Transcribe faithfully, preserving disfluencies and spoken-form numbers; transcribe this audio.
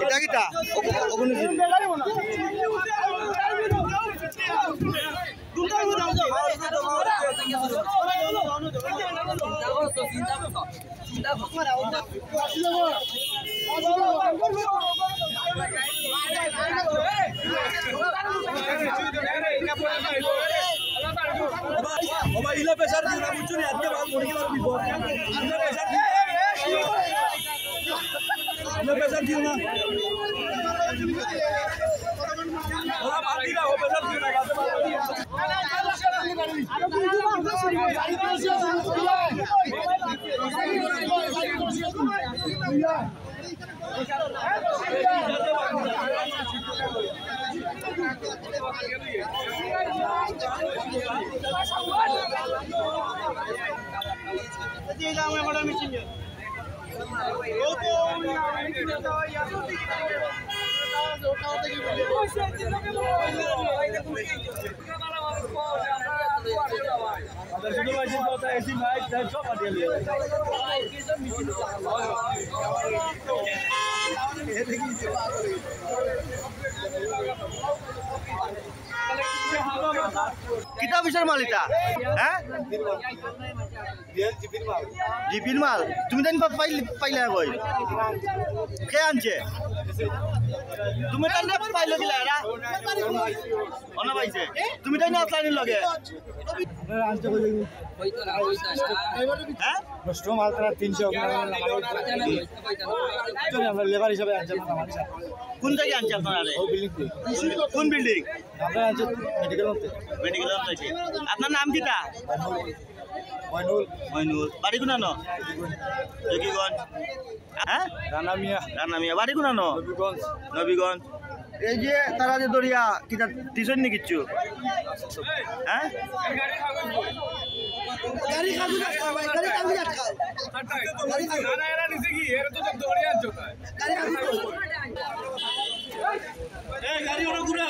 এটা কিতা? ওগুলো কি? বাবা, ইলা প্রেশার দিও না, বুঝছো নি? আজকে বাবা মরে গেল বিপদ। ইলা প্রেশার দিও না। ইলা প্রেশার দিও না। বাবা, বাদ দিলা, ও প্রেশার দিও না, বাদ দিলা। কিতা বিষয় মাল ইটা? হ্যাঁ? জিপির মাল। তুমি তাইন পাইল-, পাইলা কই? কে আনছে? তুমি তাইন পাইলো কিলা এরা? অনা পাইছে। তুমি তাইন আছলানি লগে? হ্যাঁ? নষ্ট মাল তারা তিনশো, আপনারা লাগাই। আমরা লেবার হিসাবে আনছি, আপনারা আনছেন। কোন জায়গায় আনছে আপনারা? ও বিল্ডিং। কোন বিল্ডিং? আপনারা আনছেন মেডিকেল হতে। মেডিকেল হতে। আপনার নাম কিতা? মইনুল। মইনুল। বাড়ি কোনানো? জকিগঞ্জ। হ্যাঁ? রানা মিয়া। রানা মিয়া। বাড়ি কোনানো? নবীগঞ্জ। নবীগঞ্জ। এই যে তারা যে দরিয়া, কিতা দিছইন নি কিচ্ছু? হ্যাঁ? গাড়ি কাগজ আটকাও ভাই, গাড়ি কাগজ আটকাও। গাড়ি কাগজ। না, না, এরা নিচে কি? এরা তো সব দৌড়ে আনছো তাই। গাড়ি কাগজ। এই গাড়ি ওরা ঘুরা।